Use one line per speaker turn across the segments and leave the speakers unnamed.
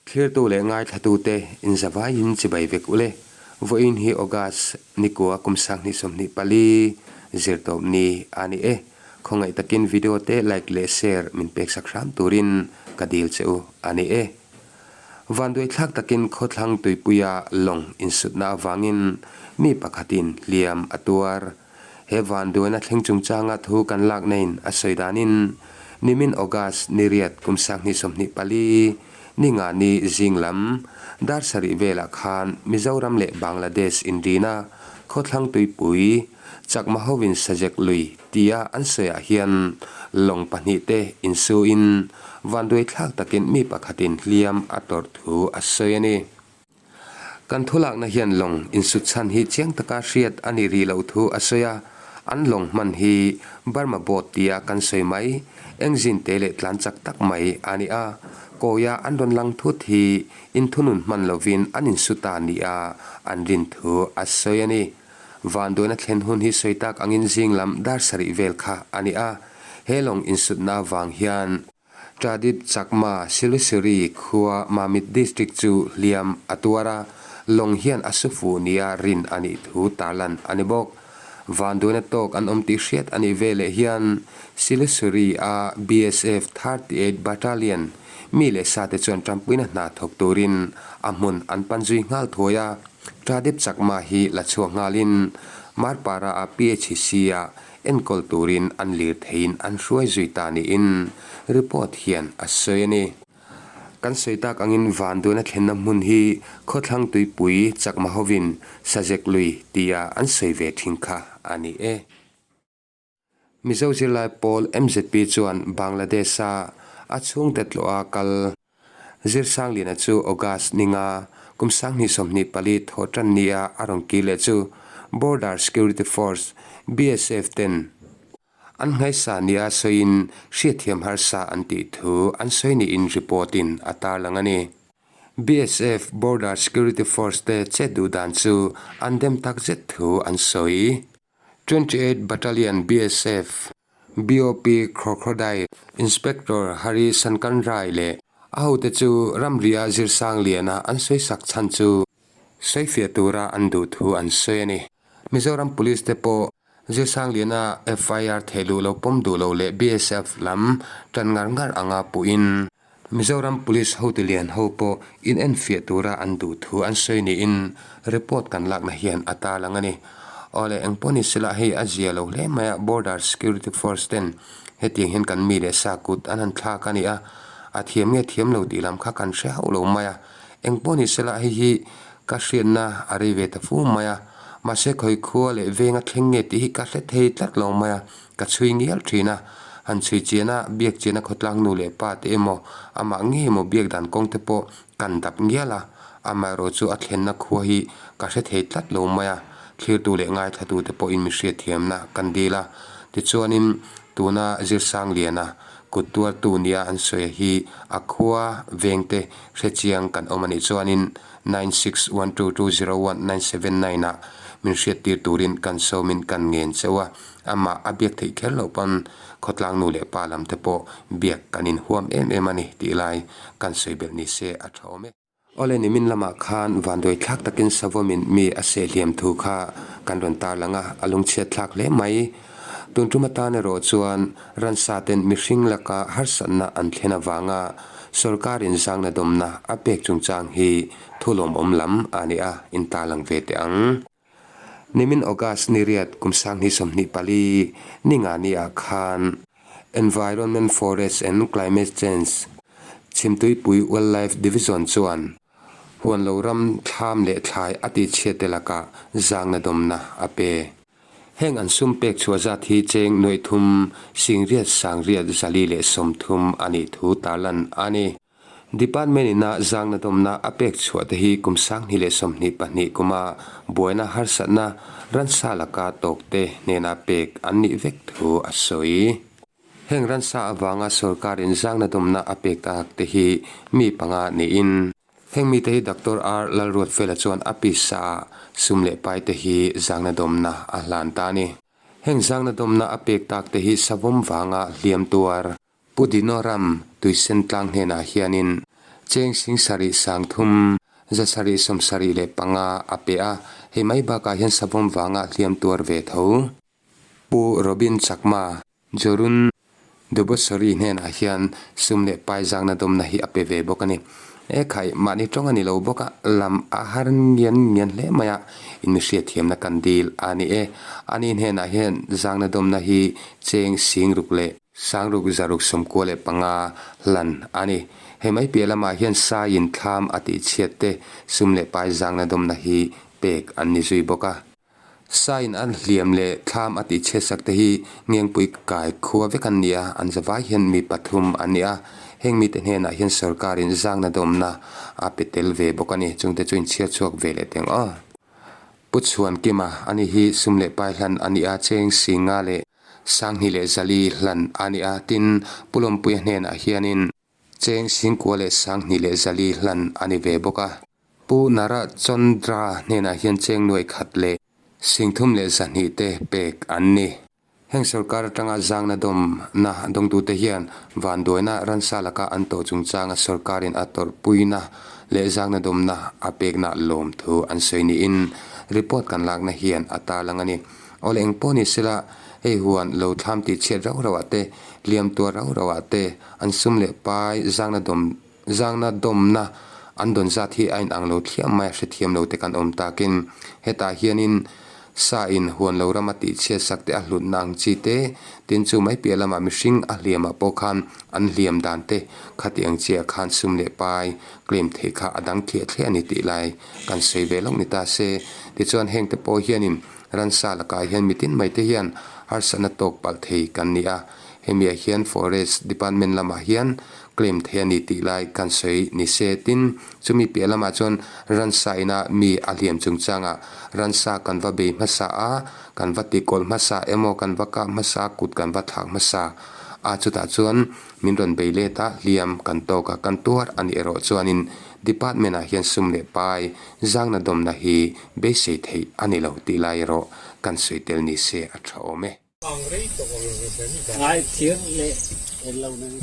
Thlirtu leh ngaithlatute inzavaiin chibai vek ule. Vawiin hi August nikua kum 2024 zirtawp ni a ni e. Khawngaih takin video te like leh share min peksak hram turin ka dil che u a ni e. Vanduaithlak takin khawthlang tuipuia lawng insutna avangin mi pakhatin hliam a tuar. He vanduaina thleng chungchanga thu kan lakna-in a sawi danin nimin August ni riat kum 2024 ni nga ni zing lam dar sarih velah khan Mizoram leh Bangladesh inrina khawthlang tuipui Chakma hovin Sajek lui tia an sawiah hian lawng pahnihte insuin vanduaithlak takin mi pakhatin hliam a tawrh thu a sawi a ni. Kan thulakna hian lawng insut chhan hi chiang taka hriat a nih rih loh thu a sawi a, an lawng hman hi Burma boat tia kan sawi mai, engine te leh tlan chak tak mai a ni a, kawia an rawn lang thut hi inthunun hman lovin an insu ta nia an rin thu a sawi a ni. Vanduaina thlen hun hi sawi tak angin zing lam dar sarih vel kha a ni a, he lawng insutna vang hian Pradip Chakma, Silisuri khua Mamit District chu hliam a tuar a, lawng hian a su fuh nia rin a nih thu tarlan a ni bawk. Vanduaina tawk an awm tih hriat a nih veleh hian Silisuri-a BSF 38 Battalion mi leh sate chuan tanpuina hna thawk turin a hmun an pan zui nghal thuai a, Pradip Chakma hi la chhuak nghalin Marpara-a PHC-ah enkawl turin an lir theiin an hruai zui ta niin report hian a sawi a ni. Kan sawi tak angin vanduaina thlenna hmun hi khawthlang tuipui chakma hovin Sajek lui tia an sawi ve thin kha a ni e. Mizo zirlai pawl MZP chuan Bangladesh-a a chhungte tlawha kal Zirsangliana chu August ninga kum 2024 thawh tan nia a rawn kir leh chu Border Security Force, BSF, ten an nghaisa nia sawiin hriatthiam harsa an tih thu an sawi niin report in a tarlang a ni. BSF, Border Security Force, te chet duh dan chu an dem tak zet thu an sawi. 28 Battalion BSF, BOP Crocodile Inspector Hari Sankan Rai leh a hote chu ramria zirsang liana an sawisak chhan chu sawifiah tura an duh thu an sawi a ni. Mizoram Police te pawh zirsang liana FIR theh luh lo pawm duh lo leh BSF lam tan ngar ngar anga puhin Mizoram Police hotu lian ho pawh inenfiah tura an duh thu an sawi niin report kan lakna hian a tarlang a ni. Awle engpawh ni sela hei a zia lo hle mai a, Border Security Force ten hetiang hian kan mi leh sa kut an han thlak a ni a, a thiam nge thiam lo tih lam kha kan hre hauh lo mai a. Engpawh ni sela hei hi ka hriatna a rei ve ta fu mai a, mahse khawi khua leh venga thleng nge tih hi ka hre thei tlat lo mai a. Ka chhui ngial thin a, han chhui chian a, biak chian a khawtlang nu leh pa te emaw, amah ngei emaw biak dan kawng te pawh kan dap ngial a, amaherawh chu a thlenna khua hi ka hre thei tlat lo mai a, thlirtu leh ngaithlatu te pawhin mi hriatthiamna kan dil a, tichuanin tuna Zirsangliana kut tuartu nia an sawi hi a khua vengte hrechiang kan awm a nih chuanin 9612201979 ah min hriattir turin kan sawmin kan ngen cheu a. Amah a biak theih kher loh pawn khawtlang nu leh pa lam te pawh biak kan inhuam em em a ni tih lai kan sawi belh ni se a tha awm e. Awle nimin lamah khan vanduai thlak takin Savawmin mi a seh hliam thu kha kan rawn tarlang a, a lungchhiat thlak hle mai. Tun tum atan erawh chuan ransa ten mihring laka harsatna an thlen avanga sawrkarin zangna dawmna a pek chungchang hi thu lawmawm lam a ni a, intarlang ve teh ang. Nimin August ni riat kum 2024 ni nga ni ah khan Environment Forest and Climate Change Chhimtuipui Wildlife Division chuan huan lo ram thlam leh thlai a tihchhiat te lakah zangna dawmna a pe. Heng an sum pek chhuah zat hi cheng nuaih thum singriat sangriat zali leh 30 a nih thu tarlan a ni. Department ina zangna dawmna a pek chhuah te hi kum 2022 kuma buaina harsatna ransa laka tawk te hnena pek an nih vek thu a sawi. Heng ransa avanga sawrkarin zangna dawmna a pek tak te hi mi panga niin heng mite hi Doctor R Lalruatfela chuan a pisa ah sum leh pai te hi zangna dawmna a hlan ta a ni. Heng zangna dawmna a pek tak te hi savawm vanga hliam tuar Pu Dino ram Tuisen tlang hnenah hianin Cheng 73 675 a pe a, hei mai bakah hian savawm vanga hliam tuar ve tho. Pu Robin Chakma, Jorun Dubosori hnenah hian sum leh pai zangna dawmna hi a pe ve bawk a ni. E khai, mahni tawng a ni lo bawk a, lam a har ngian ngian hle mai a, in mi hriatthiamna kan dil a ni e. Ani hnenah hian zangna dawmna hi cheng 6000 leh 6695 hlan a ni. Hei mai piah lamah hian saiin thlam a tihchhiat te sum leh pai zangna dawmna hi pek an ni zui bawk a. Saiin an hliam leh thlam a tihchhiat sak te hi Ngengpui kai khua vek an ni a, an zavai hian mi pathum an ni a. Heng mite hnenah hian sorkarin zangna dawmna a pe tel ve bawk a ni. Chungte chu inchhiar chhuak ve leh teng aw. Pu Chhuankima, ani hi sum leh pai hlan a ni a, cheng 50 leh 2400 hlan a ni a, tin, Pu Lawmpuia hnenah hianin cheng 94 leh 2400 hlan a ni ve bawk a. Pu Nara Chandra hnenah hian cheng 1000 leh 3200 te pek an ni. Heng sorkar atanga zangna dawmna dawngtute hian vanduaina ransa laka an tawh chungchanga sorkarin a tawrhpuina leh zangna dawmna a pekna lawmthu an sawi niin report kan lakna hian a tarlang a ni. Awle eng pawh ni sela hei huan lo thlam tihchhiat rauh rauhah te, hliam tuar rauh rauhah te an sum leh pai zangna dawm Zangna dawmna an dawn zat hi a inang lo thliam mai a, hrethiam lo te kan awm takin hetah hianin sa in huan lo rama tihchhiat sak te a hlutna ang chi te, tin chu mai piah lamah mihring a hliamah pawh khan an hliam dan te khati ang chiah khan sum leh pai claim theih kha a dang thliah thliah a ni tih lai kan sawi ve lawk ni ta se. Tichuan heng te pawh hianin ransa lakah hian mitin mai te hian harsatna tawk palh thei kan ni a, hemiah hian forest department lamah hian claim thei a ni tih lai kan sawi ni se. Tin, chumi piah lamah chuan ransa ina mi a hliam chungchangah ransa kan va bei hmasa a, kan va tikawl hmasa emaw kan va kah hmasa a, kut kan va thlak hmasa a, chutah chuan min rawn bei let a, hliam kan tawk a, kan tuar a nih erawh chuanin department ah hian sum leh pai zangna dawmna hi beisei theih a ni lo tih lai erawh kan sawi tel ni se a tha awm e.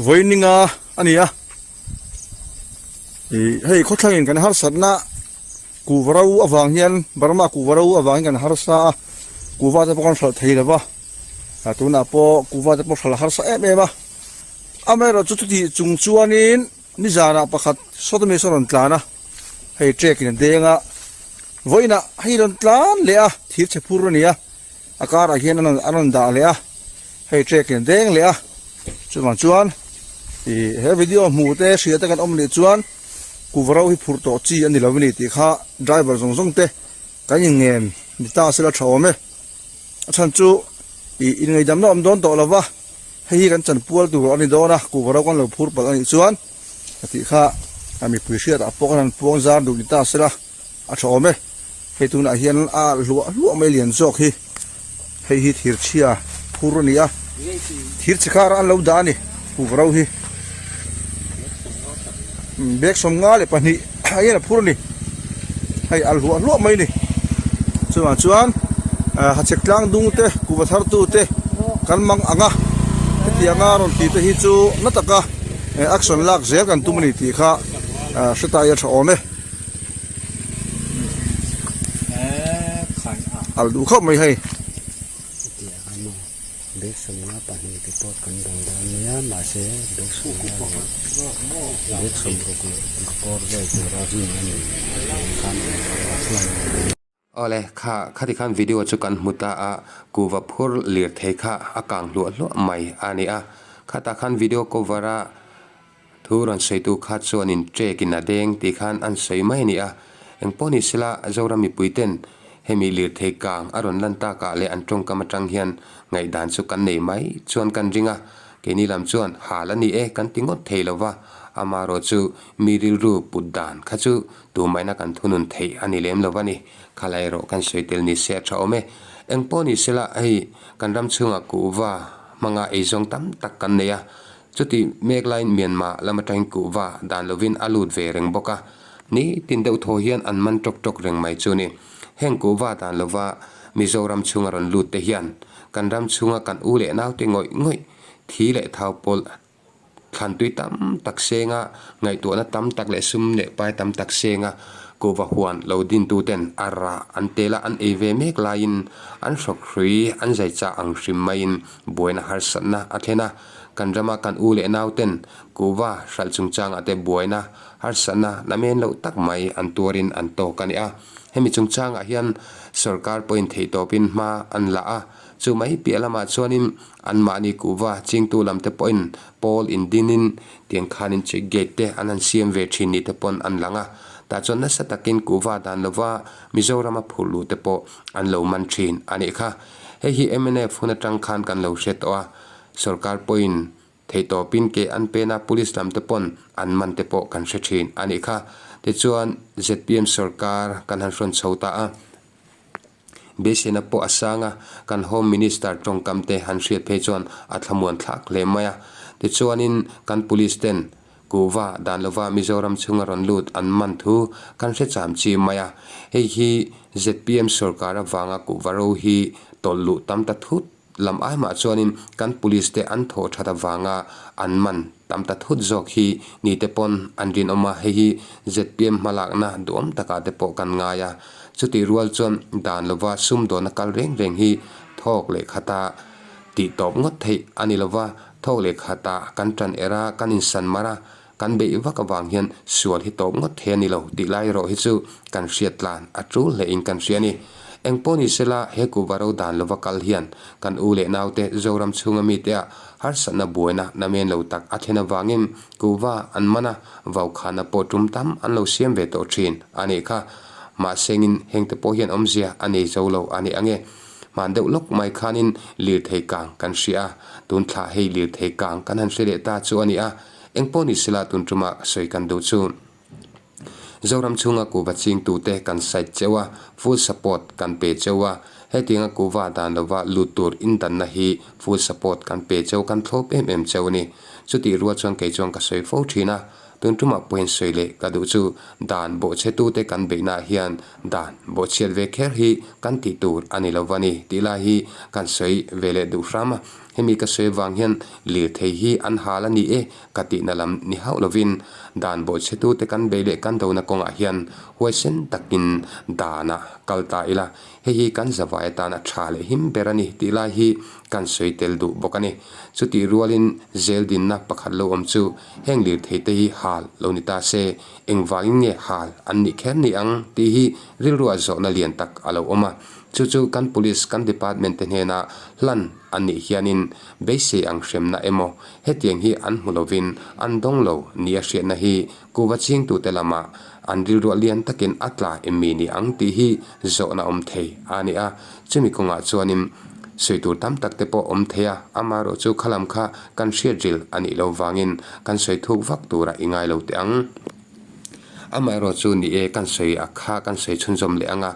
Vawininga a ni a, ih hei khawthlangin kan harsatna kuhva ro avang hian Burma kuhva ro avangin kan harsa a, kuhva te pawh kan hralh thei lova, tunah pawh kuhva te pawh hralh a harsa em em a, amaherawhchu chuti chung chuanin nizanah pakhat sawtami saw rawn tlan a, hei trek in a deng a, vawiinah hei rawn tlan leh a thir chhe phur a ni a. A karah hian an an rawn dah leh a, hei trek in a deng leh a, chuvang chuan ih he video hmuh te hria te kan awm leh chuan kuva ro hi phurh tawh chi a ni lo a ni tih kha driver zawng zawng te kan inngen ni ta sela tha awm e. A chhan chu ih inngaidamna awm dawn tawh lo va, hei hi kan chanpual tur a ni dawn a, kuva ro kan lo phur palh a nih chuan a tih kha a mipui hriatah pawh kan han puang zar duh ni ta sela. A tha awm e. Hei tunah hian a alh hluah hluah mai lian zawk hi. Hei hi thirchhia phur a ni a. Thirchhe karah an lo dah a ni kuhva ro hi. Bag 52 ah hian a phur a ni. Hei alh hluah hluah mai a ni. Chuvang chuan hachhek tlang dung te kuhva thar tu te kan mang ang a. Hetianga rawn tih te hi chu na taka action lak zel kan tum a ni tih kha hre ta hi a tha awm e. Al duh khawp mai hei.
Bag 52 report kan dawng dawn nia mahse bag 50 leh bag 60 leh report vel tura rin a ni tih khan chuan.
Awle, kha khati khan video chu kan hmu ta a, kuhva phur lirthei kha a kang hluah hluah mai a ni a. Khatah khan video cover a thu rawn sawitu kha chuanin trek in a deng tih khan an sawi mai a ni a. Engpawh ni sela Zoram mipui ten hemi lirthei kang a rawn lan takah leh an tawngkam atang hian ngaihdan chu kan nei mai chuan kan ring a. Keini lam chuan hal a ni e kan ti ngawt thei lova, amaherawh chu mi rilru put dan kha chu Tumaina kan thunun theih a ni lem lo va ni. Khalai erawh kan sawi tel ni se a tha awm e. Eng pawh ni sela hei kan ram chhungah kuhva hmanga eizawng tam tak kan nei a. Chuti mek laiin Myanmar lam atangin kuhva dan lovin a lut ve reng bawk a. Ni tin deuh thaw hian an man tawk tawk reng mai chu ni. Heng kuhva dan lova Mizoram chhunga rawn lut te hian kan ram chhunga kan u leh naute ngawih ngawih thi leh thau pawlh. Thlantui tam tak senga, ngaihtuahna tam tak leh sum leh pai tam tak senga kuhva huan lo dintuten a rah an tel a, an ei ve mek laiin an hrawkhrui an zai chah ang hrim maiin buaina harsatna a thlen a. Kan rama kan u leh nauten kuhva hralh chungchangah te buaina harsatna namen loh tak mai an tuarin an tawk a ni a. Hemi chungchangah hian sorkar pawhin theihtawpin hma an la a, chu mai piah lamah chuanin anmahni kuhva chingtu lamte pawhin pawl indinin tiang khanin check gate te an han siam ve thin ni te pawn an lang a. Tah chuan nasa takin kuhva dan lova Mizorama phurh luh te pawh an lo man thin a nih kha. Hei hi mnf hun atang khan kan lo hre tawh a, sorkar pawhin Theihtawpin ke an pen a, police lam te pawn an man te pawh kan hre thin a nih kha. Tichuan zpm sorkar kan han hrawn chho ta a, beiseina pawh a sang a, kan Home Minister tawngkam te han hriat phei chuan a thlamuan thlak hle mai a. Tichuanin kan police ten kuhva dan lova Mizoram chhunga rawn lut an man thu kan hre cham chi mai a. Hei hi zpm sorkar avanga kuhva ro hi tawlh luh tam ta thut Lam ai mah chuanin kan police te an thawh that avanga an man tam ta thut zawk hi ni te pawn an rinawm a, hei hi zpm hmalakna duhawm takah te pawh kan ngai a. Chutih rual chuan dan lova sumdawna kal reng reng hi thawk leh khata tih tawp ngawt theih a ni lova, thawk leh khata kan tan er a, kan insan mar a, Kan beih vak avang hian sual hi tawp ngawt thei a ni lo tih lai erawh hi chu kan hriat tlan a tul hlein kan hria a ni. Eng pawh ni sela he kuhva ro dan lova kal hian kan u leh naute Zoram chhunga mite ah harsatna buaina namen lo tak a thlen avangin kuhva an man a, vaukhana pawh tum tam an lo siam ve tawh thin a nih kha. Mahsengin hengte pawh hian awmzia a nei zo lo a ni ange. Hman deuh lawk mai khanin lirthei kang kan hria a, tun thla hei lirthei kang kan han hre leh ta chu a ni a. Eng pawh ni sela tun ṭuma sawi kan duh chu Zoram chhunga kuhva chingtute kan site cheu a, full support kan pe cheu a, hetianga kuhva dan lova lut tur indanna hi full support kan pe cheu kan thlawp em em cheu a ni. Chutih rual chuan kei chuan ka sawi fo ṭhin a, tun ṭumah pawhin sawi leh ka duh chu dan bawhchhetute kan beihnaah hian dan bawhchhiat ve kher hi kan tih tur a ni lova ni tih lai hi kan sawi ve leh duh hram a. Hemi ka sawi avang hian lirthei hi an hal a ni e ka tihna lam ni hauh lovin dan bawhchhetute kan bei leh kan dona kawngah hian huaisen takin danah kal ta ila, hei hi kan zavai atan a tha leh him ber a ni tih lai hi kan sawi tel duh bawk a ni. Chutih rualin zel dinna pakhat lo awm chu heng lirthei te hi hal lo ni ta se, engvangin nge hal an nih kher ni ang tih hi rilruah zawhna lian tak a lo awm a. Chu chu kan police kan department te hnena hlan an nih hianin beisei ang hremna emaw hetiang hi an hmu lovin an dawng lo nia hriatna hi kuhva chingtute lamah an rilruah lian takin a tla em mi ni ang tih hi zawhna awm thei a ni a. Chumi kawngah chuanin sawi tur tam tak te pawh awm thei a, amaherawh chu khalam kha kan hriat ril a nih loh vangin kan sawi thuk vak tura i ngai lo teh ang. Amaherawh chu ni e, kan sawi a kha kan sawi chhunzawm leh ang a,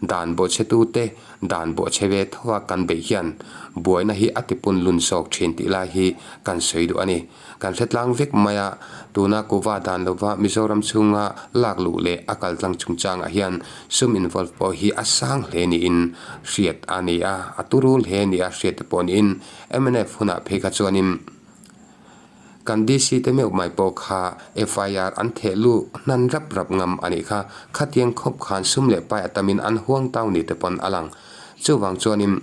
dan bawhchhetute dan bawhchhe ve tho a kan beih hian buaina hi a tipun lun zawk thin tih lai hi kan sawi duh a ni. Kan hre tlang vek mai a, tuna kuva dan lova Mizoram chhunga lak luh leh a kal tlang chungchangah hian sum involve pawh hi a sang hle niin hriat a ni a, a turul hle nia hriat te pawh niin mnf hunah phei kha chuanin, Kan DC te meuh mai pawh kha FIR an theh luh hnan rap rap ngam a nih kha. Khatiang khawp khan sum leh pai a tamin an huang tau ni te pawn a lang. Chuvang chuanin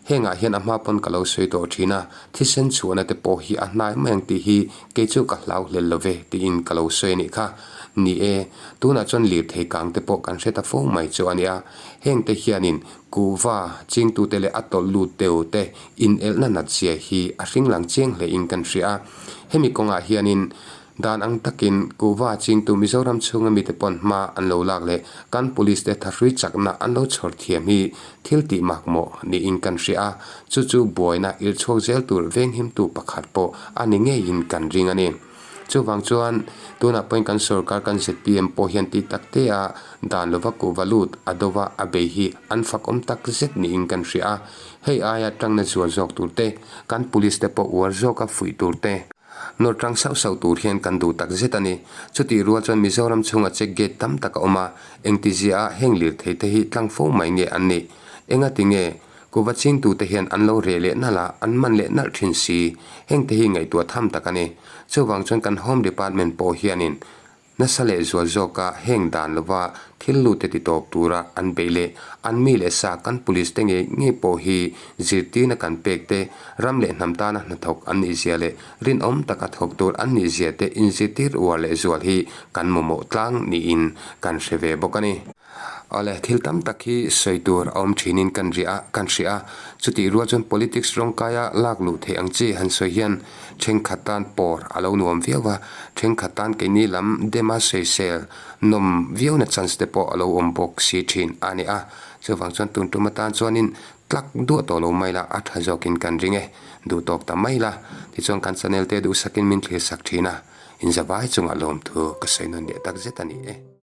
hengah hian a hma pawn ka lo sawi tawh thin a, thisen chhuahna te pawh hi a hnai mai ang tih hi kei chu ka hlau hlel lo ve tiin ka lo sawi a nih kha. Ni e, tunah chuan lirthei kang te pawh kan hre ta fo mai chu a nia. Hengte hianin Kuhva chingtute leh a tawlh lut deuh te inelhna nat zia hi a hring lang chiang hle in kan hria a. Hemi kawngah hianin dan ang takin kuhva chingtu Mizoram chhunga mite pawn hma an lo lak leh kan police te thahrui chakna an lo chhawr thiam hi thil tih makmawh niin kan hria a. Chu chu buaina irhchhuak zel tur venghimtu pakhat pawh a ni ngeiin kan ring a ni. Chuvang chuan tunah pawhin kan sorkar kan zpm pawh hian tih tak te a dan lova kuhva lut a dova a bei hi an fakawm tak zet niin kan hria a. Hei aia tangna zual zawk tur te, kan police te pawh uar zawka fuih tur te, nawr tang sauh sauh tur hian kan duh tak zet a ni. Chutih rual chuan Mizoram chhunga check gate tam tak a awm a, engtizia ah heng lirthei te hi tlang fo mai nge an nih? Engati nge? Kuhva chingtute hian an lo reh leh nalh a, an man leh nalh thin si. Hengte hi ngaihtuah tham tak a ni. Chuvang chuan kan Home Department pawh hianin nasa leh zual zawka heng dan lova thil lute ti tawp tura an beih leh an mi leh sa kan police te ngei ngei pawh hi zirtirna kan pek te, ram leh hnam tana hnathawk an nih zia leh rinawm taka thawk tur an nih zia te inzirtir uar leh zual hi kan mamawh tlang niin kan hre ve bawk a ni. Awle, thil tam tak hi sawi tur a awm thinin kan ri a, kan hria a. Chutih rual chuan politics rawngkaia lak luh theih ang chi han sawi hian thenkhat tan pawr a lo nuam viau a, thenkhat tan keini lam dema sawisel nawm viauna chance te pawh a lo awm bawk si thin a ni a. Chuvang chuan tun tum atan chuanin tlak duah tawh lo mai la, a tha zawkin kan ring e, duh tawk ta mai la. Tichuan kan channel te duhsakin min thlir sak thin a, inzavai chungah lawmthu ka sawi nawn leh tak zet a ni e.